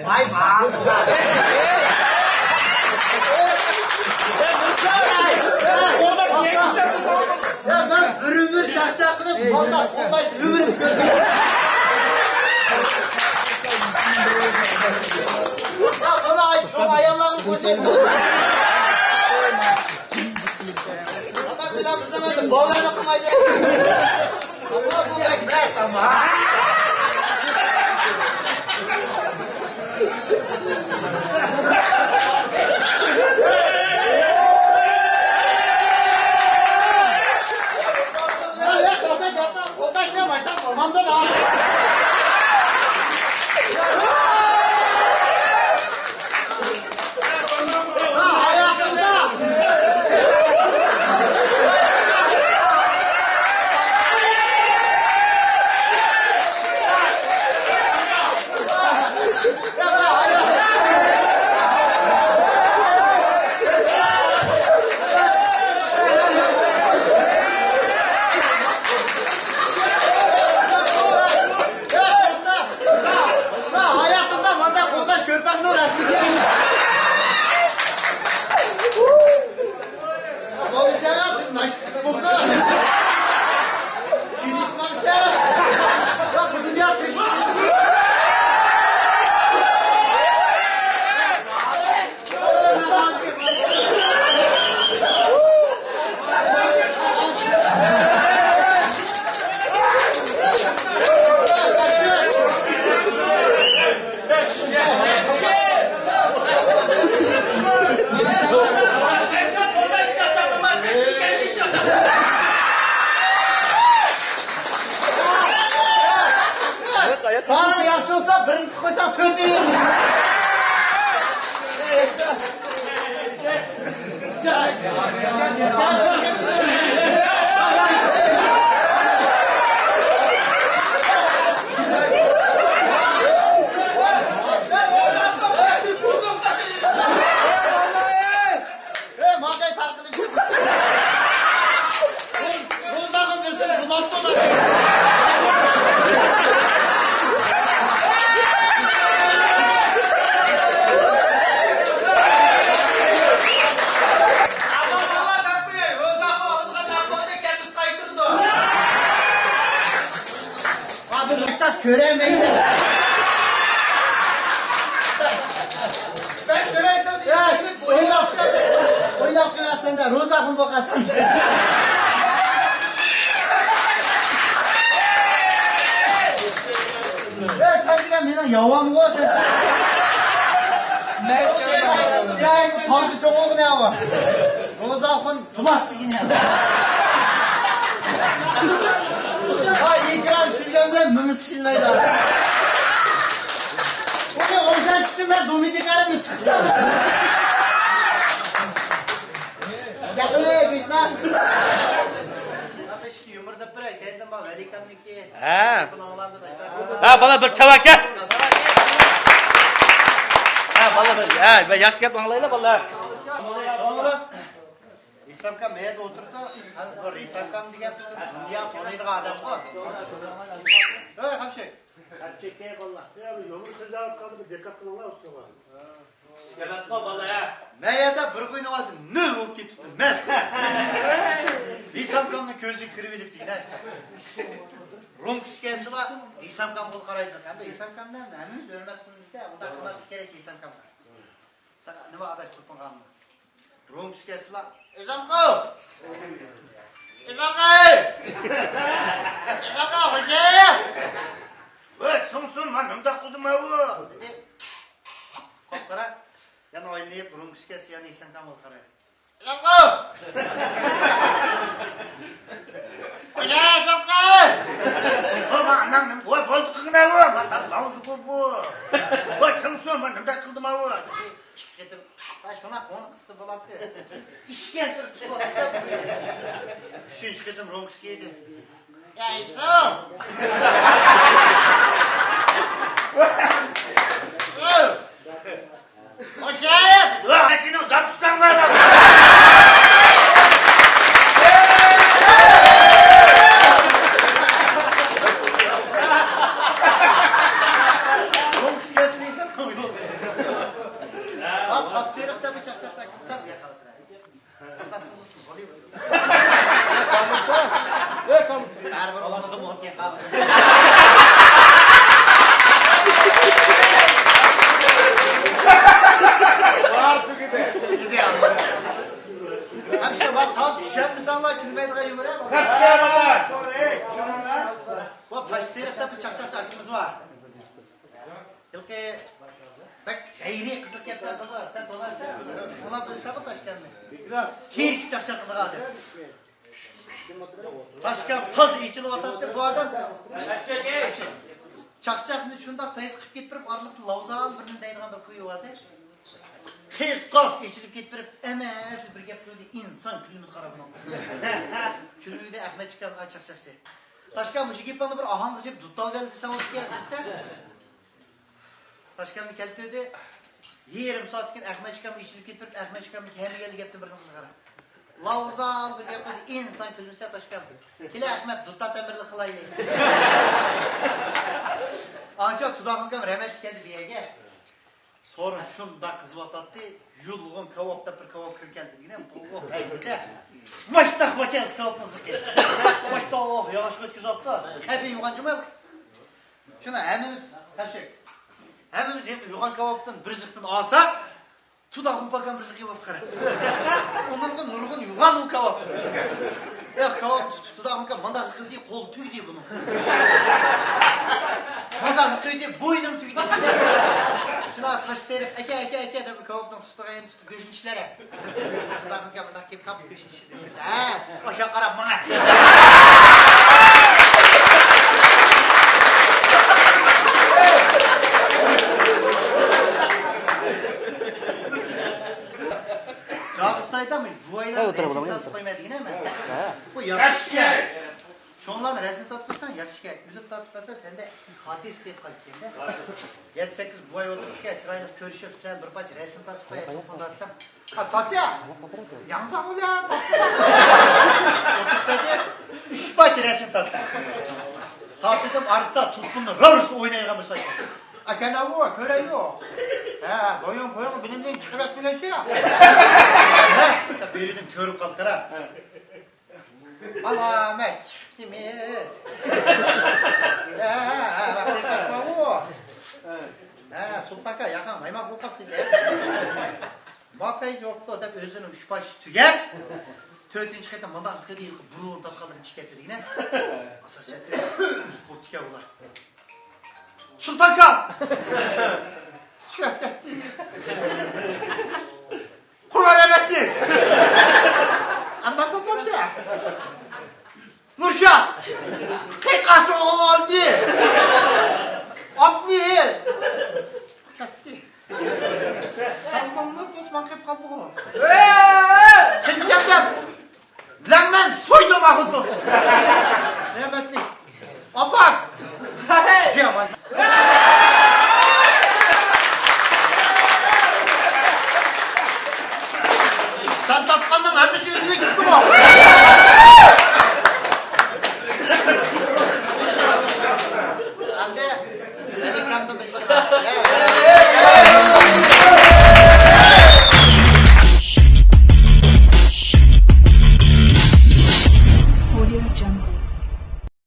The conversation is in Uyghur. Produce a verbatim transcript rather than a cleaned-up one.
ۋاي، ماڭا. يا، مەن بىر ئۆمۈر چاقچاق قىلىپ، مۇنداق قوللاش ئۆمرۈم كۆرمىدىم. يا، بۇنى چوڭ ئاياللارغا قوشايسىز. ئاتا بىلەن بىزنىڭ ئەمدى بوۋاينى قىلمايدۇ. ئەمما بۇ بەك بەك ئەمما. ھاياتىڭدا مانداق قوغداش كۆرپەڭنىڭ رەسىمى. بولۇشا، بىز ناشتا بولدۇق. كېلىشمەمسە، بۇ دۇنيا تىنچ. بالا ياخشى بولسا، بىرىنچى قويساڭ، تۆتىنچى. ئەي، ماڭجاي تارقىلىپ. بۇ، بۇ داغا بىرسىنى بۇلاپ بولار. ھازىر باشلاپ كۆرەلمەيسەن. ئويلاپ، ئويلاپ قويۇۋاتىسەن-دە، روزاخۇن بولغانسەن. ئەي، سەن دېگەن مېنىڭ ياۋامغۇ سەن. يا، ئەمدى تاغدا چوڭ بولغىنى ياۋا. روزاخۇن. پلاستىكىنى. ھاي، ئېكران چۈشۈرگەن بىلەن مېڭىسى چۈشۈرمەيدۇ. ئۇنى ئويشاش ئۈچۈن مەن دومىنىكانىمنى تۇتتۇم. ياقىلى، بىشنا. يۇمۇر دەپ بېرەي، كەينىدىن بار، ۋەلىكەمنىڭكى. ھە. ھە، بالا بىر چاۋاك گەپ. ھە، بالا بىر، ھە، بىر ياخشى گەپ ئاڭلايلا، بالا. رەيسامكام مەيەردە ئولتۇرىدۇ. ھازىر بۇ رەيسامكام دېگەن پۈتۈن دۇنيا تونۇيدىغان ئادەمغۇ. ھەي، خەمشەك. خەمشەككە بالىلار. يا، بۇ يۇمۇر سۆزلەۋاتقاندا بىر دىققەت قىلىڭلار ئۇستىغا. ئەمەسقۇ بالا، ھە؟ مەن يەردە بىر كوينىڭ ھازىر نۆل بولۇپ كېتىپتۇ، مەس. رەيسامكامنىڭ كۆزىگە كىرىۋېلىپتۇ، نەس. رومكىسى كەلسىلا، رەيسامكام قول قارايدۇ. ھەم رەيسامكامنى ھەممىمىز ھۆرمەت قىلىمىز-دە، ئۇنداق قىلماسلىق كېرەك رەيسامكامغا. ساڭا نېمە ئاداش تېلېفون قىلغانمۇ؟ رومكىسى كەلسىلا، ئېزامقۇ! ئېزامقۇ! ئېزامقۇ، خوجايىن! ۋە، سۇڭسۇن، مەن نېمىنداق قىلدىم ئەۋۇ؟ دېدى. قاپ قارا، يەنە ئايلىنىپ، رومكىسى كەلسە، يەنە ئېسەن تامغا قارايدۇ. ئېزامقۇ! خوجايىن، ئېزامقۇ! ئانا، ئاناڭ نېمە؟ ۋە، بولدى، قىلغىنە ئەۋۇ، مەن تازا لاۋزۇ بۇ. ۋە، سۇڭسۇن، مەن نېمىنداق قىلدىم ئەۋۇ؟ ئىككى قېتىم، ھە، شۇنداق كۆڭلى قىسسا بولاتتى. ئىشكەن سىرتى بولاتتى. ئۈچىنچى قېتىم رومكىسى كىيدى. يا ئىسلام! ئىسلام! خوشايىپ! ۋە، سېنىڭ زات ئۇستاڭلار! بىر چاقچاقچى ئاكىمىز بار. ھېلىقى بەك غەيرىي قىزىق گەپلەر قىلىدۇ. سەن تونۇيسەن؟ ئۇلار بىلسەڭغۇ تاشكەننى. كېيىن چاقچاق قىلىدىغان ئادەم. تاشكەن تاز ئېچىلىۋاتاتتى بۇ ئادەم. چاقچاقنى شۇنداق پەيز قىلىپ كېتىپ بېرىپ، ئارىلىقتا لاۋزال بىر نېمە دەيدىغان بىر كۈيى بار ئىدى. قىز قاز ئېچىلىپ كېتىپ بېرىپ، ئەمەسە بىر گەپ قىلدى، ئىنسان كۈلمىدى قارا بۇنىڭغا. كۈلمىدى ئەخمەتجىكام، چاقچاقچى. تاشكەن مۇشۇ گېپىڭنى بىر ئاھاڭغا يېزىپ دۇتاۋ دەل دېسەڭ بولىدىكەن دېدى. تاشكەننى كەلتۈردى. يېرىم سائەتتىن كېيىن ئەخمەتجىكام ئېچىلىپ كېتىپ بېرىپ، ئەخمەتجىكامنىڭ كەلمىگەنلىكى گەپتىن بىر قىزىقارا. لاۋزال بىر گەپ قىلدى، ئىنسان كۈلمىسە تاشكەن. كېلە ئەخمەت، دۇتار تەمرىلىك قىلايلى. ئانچە تۇداخۇنكام رەھمەتلىك كەلدى بۇ يەرگە. سورۇن شۇنداق قىزىۋاتاتتى، يۇلغۇن كاۋاپ دەپ بىر كاۋاپ كىرىپ كەلدى دېگىنە، بۇ پەيزىدە. ماشتاق باكەل كاۋاپنى زىقى. ماشتاق، ياغاچ ئۆتكۈزۈپتۇ. خەبى يۇغان جۇمال. شۇنى ھەممىمىز تەپشەك. ھەممىمىز يۇغان كاۋاپتىن بىر زىقتىن ئالساق، تۇداخۇن پاكام بىر زىقى بوپتۇ قارا. ئۇنىڭغا نۇرغۇن يۇغان ئۇ كاۋاپ. ياق، كاۋاپ تۇداخۇن پاكام مانداق زىقى دېدى، قول تۈگدى بۇنىڭ. مانداق زىقى دېدى، بوينۇم تۈگدى. شۇلار تاش سېرىق، ئەكە، ئەكە، ئەكە دەپ كاۋاپنىڭ تۇتىدىغان يېرىنى تۇتۇپ گۆشنى چىشلەرە. تۇداخۇن پاكام مانداق كېلىپ تاپ گۆشنى چىشلىدى. ھە، ئاشۇ قاراپ ماڭا. داغىستايدا بۇ ئايلار رەسىم تارتىپ قويمايدىغىنە مەن. بۇ ياخشى ئىكەن. چوڭلارنى رەسىم تارتىپ قويساڭ ياخشى ئىكەن. ئۆلۈپ تارتىپ قويسا سەندە خاتىرە سىقىپ قالىدىكەن-دە. يەتتە سەككىز بوۋاي ئولتۇرۇپتىكەن، چىرايلىق كۆرۈشۈپ، سىلەرنى بىر پارچە رەسىم تارتىپ قوياي، چوقۇم تارتسام. ھە، تارتىيا. ياڭزا بولە، تارتىيا. ئولتۇرۇپ كەتتى. ئۈچ پارچە رەسىم تارتتى. تارتىدىم، ئارىسىدا تۇلپۇننى رارۇسى ئوينايدىغان بىر سايكا. ئاكالا ئۇ، كۆرەيلى. ھە، بويۇڭ، بويۇڭ بىلىمدىن چىقىپ ئەتمىگەنچۇ. ھە، بىرىدىن كۆرۈپ قالدى، قارا. ئالامەت چىقىپسىمىز. ھە، ھە، ھە، ھە، سۇلتانكا، ياقاڭ مايماق بولۇپ قاپتۇ. ماپەي يوقتۇ دەپ ئۆزىنىڭ ئۈچ پارچىسى تۈگەپ، تۆتىنچى قېتىم مۇنداق قىلدى، بۇرۇن تارتقانلىرىنى چىكەتتى دېگىنە. ئاساسەن بوپتىكەن ئۇلار. سۇلتانكا! قۇربان ئەمەسمىز! ئەمدى ساتمامسىز؟ نۇرشات! قىيقاسىڭ ئوغلۇم ئالدى! ئاپنى! كەتتى. سالماڭمۇ پوسمان قېلىپ قالدىغۇ. قىلىپ كەلدىم. لەڭمەن سويدۇم ئاخۇنسۇن. رەھمەتلىك. ئاپار. يامان. سەن تارتقاننىڭ ھەممىسى ئۆزۈمگە كېتىپتۇ. ئەمدى تېلېگرامدىن بىر ئىش قىلىڭ.